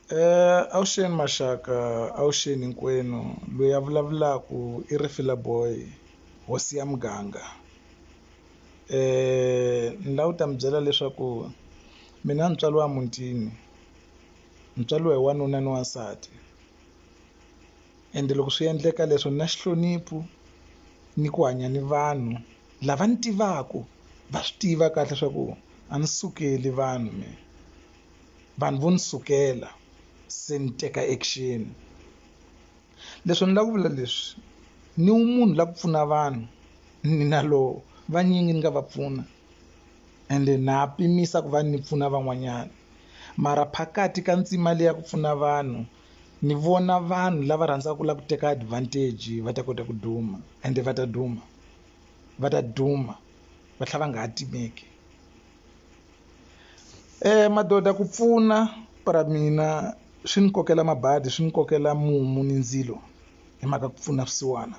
Avuxeni maxaka avuxeni hinkwenu loyi a vulavulaka i Rifila Boy hosi ya muganga ni lava ku ta mi byela leswaku mina ni tswariwa mutini ni tswariwe hi wanuna ni wansati ende loko swi endleka leswo ni na xihlonipho ni ku hanya ni vanhu lava ni tivaku va swi tiva kahle swa ku a ni sukeli vanhu mina vanhu vo ni sukela se ni teka action leswi ni lava ku vula leswi ni munhu la ku pfuna vanhu ni na lowo vanyingi ni nga va pfuna ende na ha pimisa ku va ni pfuna van'wanyana mara phakathi ka ndzima leyi ya ku pfuna vanhu ni vona vanhu lava rhandzaka ku lava ku teka advantage va ta kota ku duma ende va ta duma va ta duma va tlhela va nga ha timeki. Madoda ku pfuna para mina swi ni kokela mabadi swi ni kokela mumu ni ndzilo hi mhaka ku pfuna swisiwana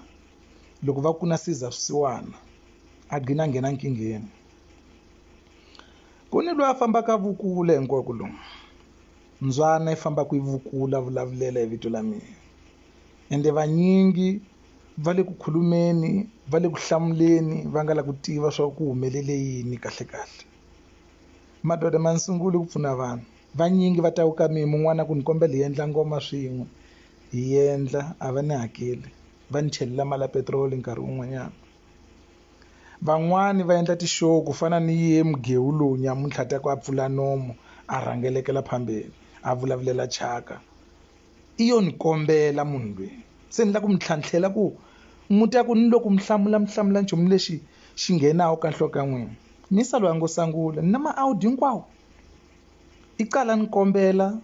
loko va ku na siza swisiwana a gcina a nghena nkingheni ku ni loyi a fambaka a vukula hinkwako lomu mbyana yi fambaka yi vukula vulavulela hi vito la mina ende vanyingi va le ku khulumeni va le ku hlamuleni va nga la ku tiva swa ku humelele yini kahle kahle. Madoda ma ni sunguli ku pfuna vanhu vanyingi va ta ku ka mina mun'wana a ku ni kombela hi endla ngoma swin'we hi endla a va ni hakeli va ni chelela mali ya petiroli nkarhi wun'wanyana van'wani va endla ti-show ku fana ni ye mugewu lowu nyamuntlha ta ku a pfula nomu a rhangelekela phambeni a vulavulela chaka i yo ni kombela munhu loyi se ni lava ku mi tlhantlhela ku muti ya ku ni loko mi hlamula mi hlamula nchumu lexi xi nghenaku ka nhloko ya n'wina misa loyi a ngo sangula ni na ma-audio hinkwawo i qala ni kombela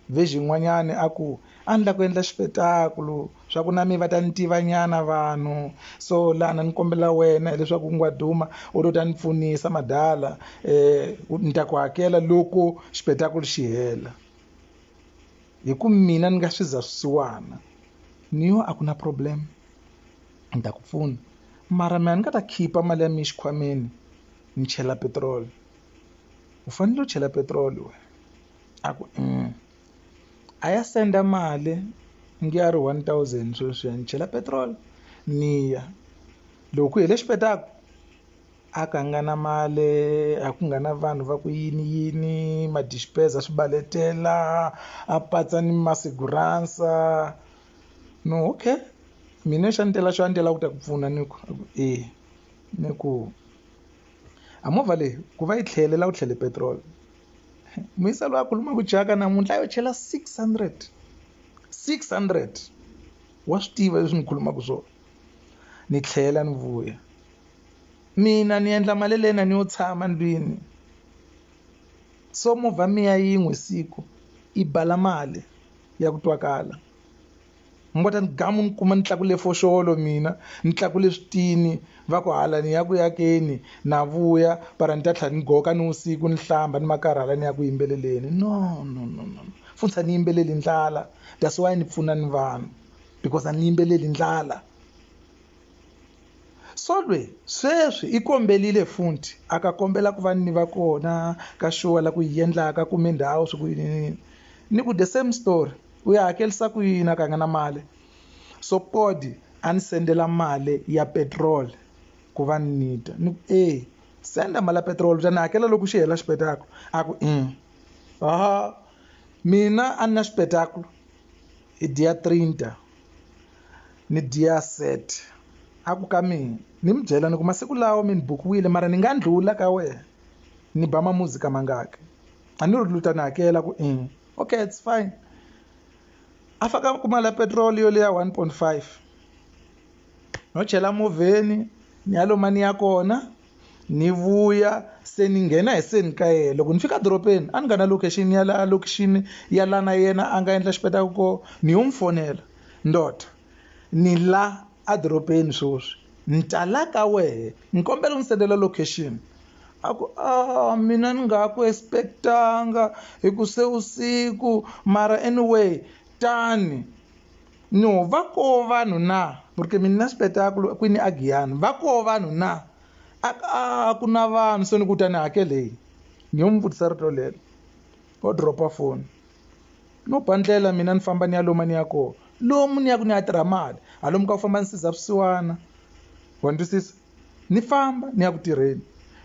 version yin'wanyani a ku a ni lava ku endla xipetakulu swa ku na mi va ta ni tiva nyana vanhu so lana ni kombela wena hileswaku u nga duma u to ta ni pfunisa madala ni ta ku hakela loko xipetakulu xi hela hi ku mina ni nga swi za swisiwana ni yo a ku na problem ni ta ku pfuna mara mina ni nga ta khipa mali ya mina xikhwameni ni chela petiroli u fanele u chela petiroli wena a ku a ya senda mali ngi ya ri 1000 sweswiya ni chela petiroli ni ya loko ku hele xipetaku a ka nga na mali a ku nga na vanhu va ku yini yini madishipeza swi baletela a patsa ni masiguransa no okay mina xa ni tela xo a ni tela ku ta ku pfuna ni ku e ni ku a movha leyi ku va yi tlhelela u tlhele petrol muyisa loyi a khuluma ku chaka namuntlha a yo chela 600 600 wa swi tiva leswi ni khulumaka swona ni tlhela ni vuya mina ni endla mali leyi na ni yo tshama ndlwini so movha miya yin'we siku i bala mali ya ku twakala ni kota ni gamu ni kuma ni tlakule foxolo mina ni tlakule switini va ku hala ni ya ku yakeni na vuya para ni ta tlhela ni goka ni vusiku ni hlamba ni makarhala ni ya ku yimbeleleni no no no no funtshi a ni yimbeleli ndlala that's why ni pfuna ni vanhu because a ni yimbeleli ndlala so lweyi sweswi i kombelile futhi a ka kombela ku va ni va kona ka show la ku yi endlaka kume ndhawu swi ku yini yini ni ku the same story u ya hakelisa ku yini a ka nga na mali so podi a ni sendela mali ya petrol ku va ni ta ni ku e senda mali ya petrol u ta ni hakela loko xi hela xipetakulo a ku ha mina a ni na xipetakulo i dia 30 ni dia set a ku ka mina ni mi byela ni ku masiku lawa mi ni bukiwile mara ni nga ndlula ka wena ni ba mamuzika mangaki a ni ri ta ni hakela ku okay it's fine a faka ku mali ya petrol yo leya 1.5 no chela movheni ni ya loma ni ya kona ni vuya se ni nghena hi se ni ka yena loko ni fika dorobeni a ni nga na location ya la lokixini ya la na yena a nga endla xipetaku ko ni yo n'wi fonela ndoda ni la edorobeni sweswi ni ta la ka wehe ni kombela u ni sendela location a ku a mina ni nga ku expect-anga hi ku se vusiku mara anyway tani no va koho vanhu na porque mina na xipetakulo kwini a Giyani va koho vanhu na a a ku na vanhu se ni ku ta ni hakeleyi ni yo n'wi vutisa rito lero o drop-a foni. No ba ndlela mina ni famba ni ya lomu a ni ya kona. Lomu ni yaka ni ya tirha mali, halomu ka ku famba ni siza vusiwana. Wa ni twisisa? Ni famba ni ya ku tirheni.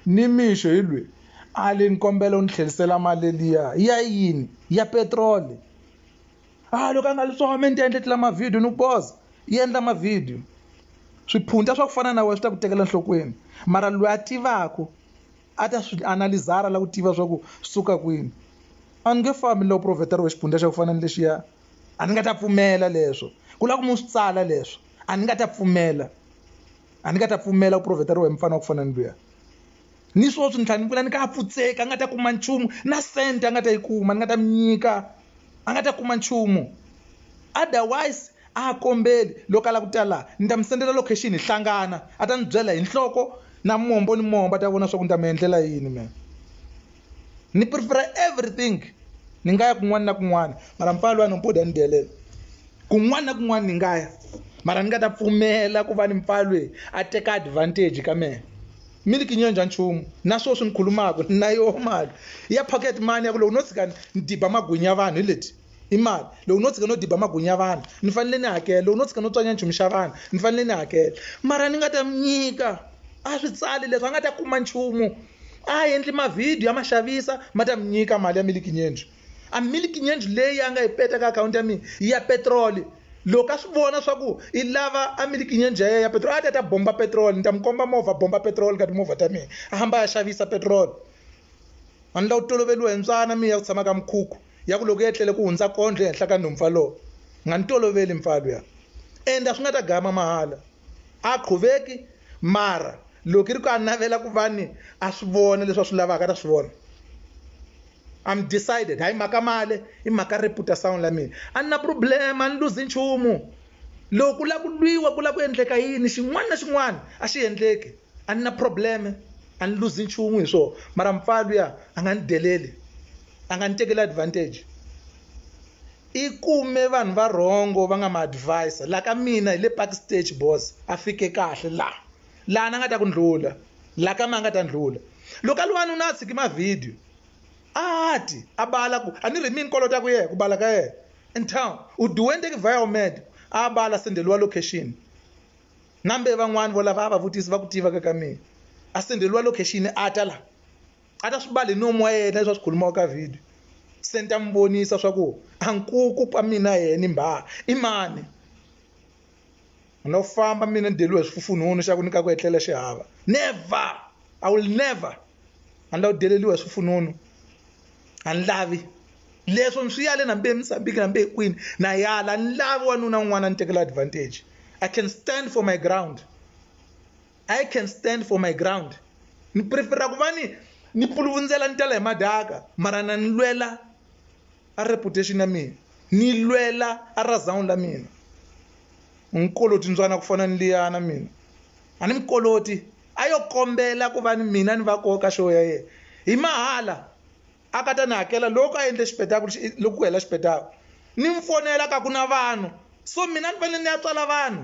Nimixo hi lweyi a le ni kombela u ni tlherisela mali liya. Ya yini? Ya petiroli. A loko a nga ri swona me ni ta endletela mavhidiyo ni ku boss yi endla mavhidiyo. Swiphunta swa ku fana na wena swi ta ku tekela enhlokweni mara loyi a tivaka a ta swi analyzer a lava ku tiva swa ku swi suka kwini. A ni nge fambi ni lava ku provheteriwa hi xiphunta xa ku fana na lexiya a ni nga ta pfumela leswo ku lava ku mu swi tsala leswo a ni nga ta pfumela a ni nga ta pfumela ku provheteriwa hi mufana wa ku fana ni luya. Ni sweswi ni tlhela ni vula ni ka a pfutseka a nga ta kuma nchumu na cent a nga ta yi kuma ni nga ta mi nyika a nga ta kuma nchumu otherwise a kombeli loko a lava ku ta laha ni ta mi sendela location hi hlangana a ta ni byela hi nhloko na mombo ni mombo a ta vona swa ku ni ta mi endlela yini mehe ni prefer everything ni nga ya kun'wana na kun'wana mara mpfalo wa ni ni delela kun'wana na kun'wana ni nga ya mara ni nga ta pfumela ku va ni mpfalo a teka advantage ka mehe miliki nyonja nchumu na sweswi ni khulumaka na yoho mali ya pocket money ya ku loko no tshika ni diba magwinya ya vanhu hi leti i mali loko no tshika no diba magwinya ya vanhu ni fanele ni hakela loko no tshika no tswanya nchumu xa vanhu ni fanele ni hakela mara ni nga ta mi nyika a swi tsali leswi a nga ta kuma nchumu a endli mavhidiyo ya ma xavisa ma ta mi nyika mali ya miliki nyenju a miliki nyenju leyi a nga yi peta ka akhawunti ya mina ya petiroli loko a swi vona swa ku i lava a miliki nyenju ya yena ya petiroli a ta ta bomba petiroli ni ta mi komba movha bomba petiroli ka timovha ta mina a hamba a ya xavisa petiroli a ni lava ku toloveriwa hi ntswana mina ya ku tshama ka mikhukhu ya ku loko yi etlele ku hundza kondlo ehenhla ka nhompfu walowo nga ni toloveli mpfalo ya ende a swi nga ta gama mahala a qhuveki mara loko yi ri ku a navela ku va ni a swi vona leswi a swi lavaka a ta swi vona I'm decided hayi mhaka mali i mhaka reputation la mina a ni na problem a ni luzi nchumu loko ku lava ku lwiwa ku lava ku endleka yini xin'wana na xin'wana a xi endleki a ni na problem a ni luzi nchumu hi swona mara mpfalo ya a nga ni deleli a nga ni tekeli advantage i kume vanhu va rhongo va nga ma advisor la ka mina hi le park stage boss a fike kahle la laha na nga ta ku ndlula la ka ma nga ta ndlula loko a ri wanuna a tshiki mavhidiyo a ti a bala ku a ni ri mini kolota ku yena ku bala ka yena in town u duwendeki via med a bala sendeliwa location nambe van'wani vo lava a va vutisi va ku tiva ka ka mina a sendeliwa location a ta la a ta swi bala hi nomu wa yena leswi a swi khulumaka ka video se ni ta mi vonisa swa ku a nkuku pa mina yena i mbha i mani no famba mina ni deliwe hi swifufunhunu xa ku ni ka ku etlela xihava never i will never a ni lava ku deleriwa hi swifununu a ni lavi leswo ni swi yale nambe eMozambique nambe hi kwini na yala a ni lavi wanuna un'wana a ni tekela advantage i can stand for my ground i can stand for my ground ni prefera ku va ni ni puluvundzela ni tala hi madaka mara na ni lwela a reputation ya mina ni lwela a razawuni la mina nkoloti ndzwana ku fana ni liyana mina a ni mikoloti a yo kombela ku va ni mina ni va koka show ya yena hi mahala a ka ta ni hakela loko a endle xipetakulu loko ku hela xipetakulu ni mi fonela ka ku na vanhu so mina ni fanele ni ya tswala vanhu.